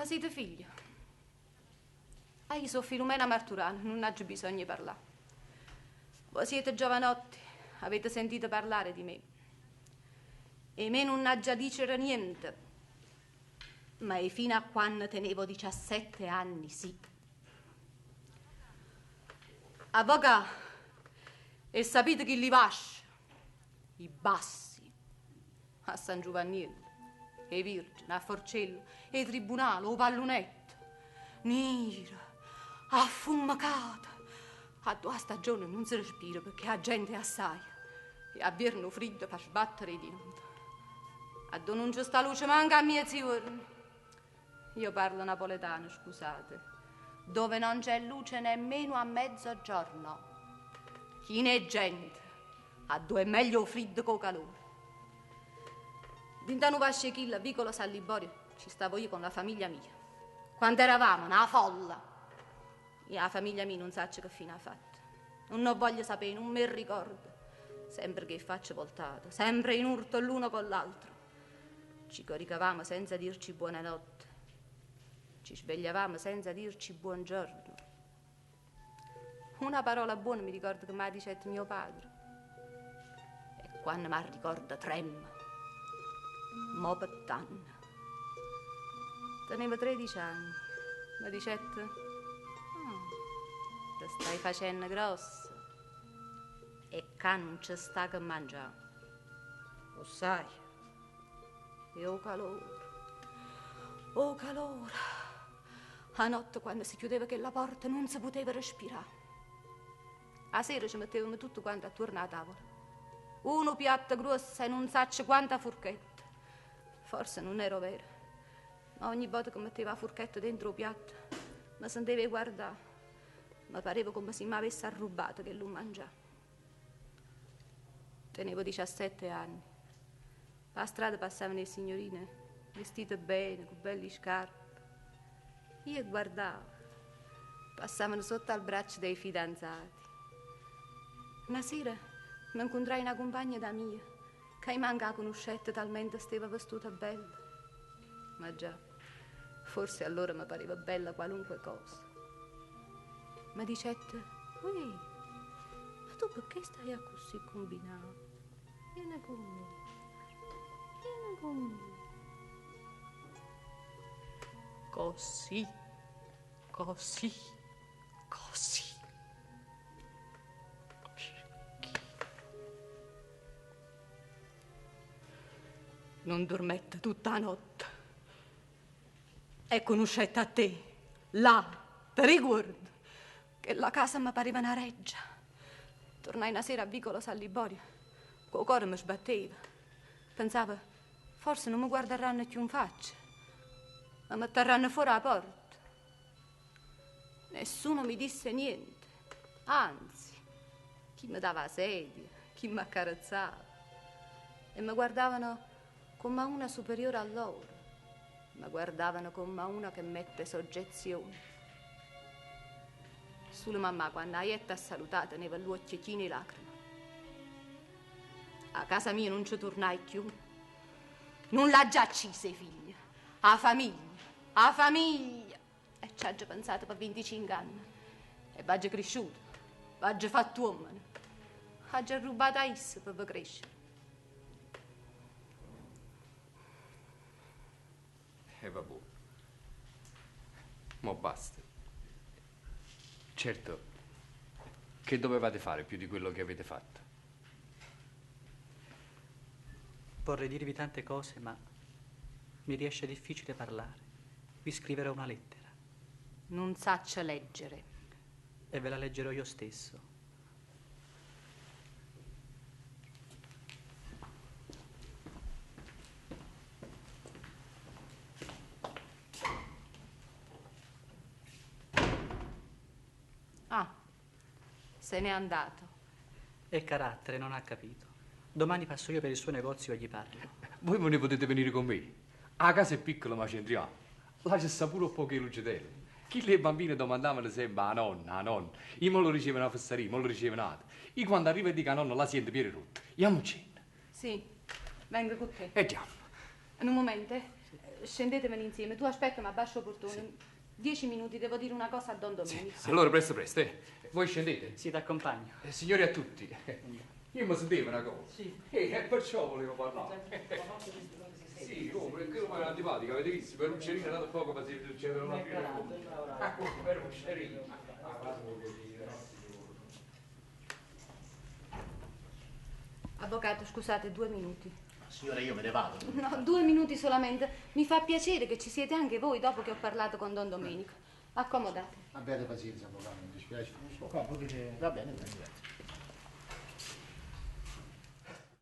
Ma siete figlio? Ah, io sono Filumena Marturano, non ho bisogno di parlare. Voi siete giovanotti, avete sentito parlare di me. E me non ha già dicere niente. Ma è fino a quando tenevo 17 anni, sì. Avvocato, e sapete chi li vascia? I bassi. A San Giovanniello, e Virgine, a Forcello, e Tribunale, o pallonetto. Nera, affumacata. A tua stagione non si respira perché la gente è assai. E a vierno freddo fa sbattere i denti. A dove non c'è sta luce manca a mezzogiorno. Io parlo napoletano, scusate. Dove non c'è luce nemmeno a mezzogiorno. Chi ne è gente? A dove è meglio freddo che calore. Dintano Vascechilla, vicolo San Liborio, ci stavo io con la famiglia mia. Quando eravamo una folla. Io la famiglia mia non sa che fine ha fatto. Non ne voglio sapere, non mi ricordo. Sempre che faccio voltato, sempre in urto l'uno con l'altro. Ci coricavamo senza dirci buonanotte. Ci svegliavamo senza dirci buongiorno. Una parola buona mi ricordo che mi ha detto mio padre. E quando mi ricordo trema. Mo per tanno. Tenevo 13 anni. Mi dicette, oh, ti stai facendo grosso. E qua non c'è sta che mangiare. Lo sai. E ho calore. Oh calore. A notte quando si chiudeva quella porta non si poteva respirare. A sera ci mettevamo tutto quanto attorno alla tavola. Uno piatto grosso e non saccio quanta forchetta. Forse non ero vero, ma ogni volta che metteva la forchetta dentro il piatto mi sentivo guardare. Mi pareva come se mi avesse arrubato che lo mangiava. Tenevo 17 anni. Per la strada passavano le signorine, vestite bene, con belle scarpe. Io guardavo. Passavano sotto al braccio dei fidanzati. Una sera mi incontrai una compagna da mia, che manca la conoscette talmente stava vestuta bella. Ma già, forse allora mi pareva bella qualunque cosa. Mi dicette, Uè, ma tu perché stai così combinato? Vieni con me, vieni con me. Così, così, così. Non dormette tutta la notte. E conoscette a te, là, te ricordo, che la casa mi pareva una reggia. Tornai una sera a Vicolo San Liborio, col cuore mi sbatteva. Pensavo, forse non mi guarderanno più in faccia, ma mi terranno fuori la porta. Nessuno mi disse niente, anzi, chi mi dava sedia, chi mi accarezzava. E mi guardavano come una superiore a loro, mi guardavano come una che mette soggezione. Solo mamma, quando Aietta ha salutato, teneva l'occhio pieno di lacrime. A casa mia non ci tornai più. Non l'ha già uccisa, figlia. A famiglia, a famiglia. E ci ha già pensato per 25 anni. E va già cresciuto, va già fatto uomo. Ha già rubato a essa per crescere. E vabbè. Mo basta. Certo, che dovevate fare più di quello che avete fatto? Vorrei dirvi tante cose, ma mi riesce difficile parlare. Vi scriverò una lettera. Non saccio leggere. E ve la leggerò io stesso. Ah, se n'è andato. È carattere, non ha capito. Domani passo io per il suo negozio e gli parlo. Voi me ne potete venire con me. La casa è piccola, ma c'entriamo. Là c'è sta pure un po' che lucetelle. Chi le bambine domandavano sempre a nonna, a nonna. Io me lo ricevo una fesseria, me lo ricevo un'altra. Io quando arrivo e dico a nonna, la sento piede rotto. Andiamo in cena. Sì, vengo con te. E andiamo. Un momento, eh. Scendetemene insieme. Tu aspettami abbascio 'o portone. 10 minuti, devo dire una cosa a Don Domenico. Allora presto presto, eh. Voi scendete? Sì, t'accompagno. Signori a tutti, io mi sentivo una cosa. Sì. E perciò volevo parlare. Sì, come? Quello era antipatico, avete visto? Per un cerino dato poco, ma si succede una fine. Ah, per un cerino. Avvocato, scusate, 2 minuti. Signora, io me ne vado. No, 2 minuti solamente. Mi fa piacere che ci siete anche voi dopo che ho parlato con Don Domenico. Accomodate. Abbiate pazienza, avvocato, mi dispiace. Va bene, grazie.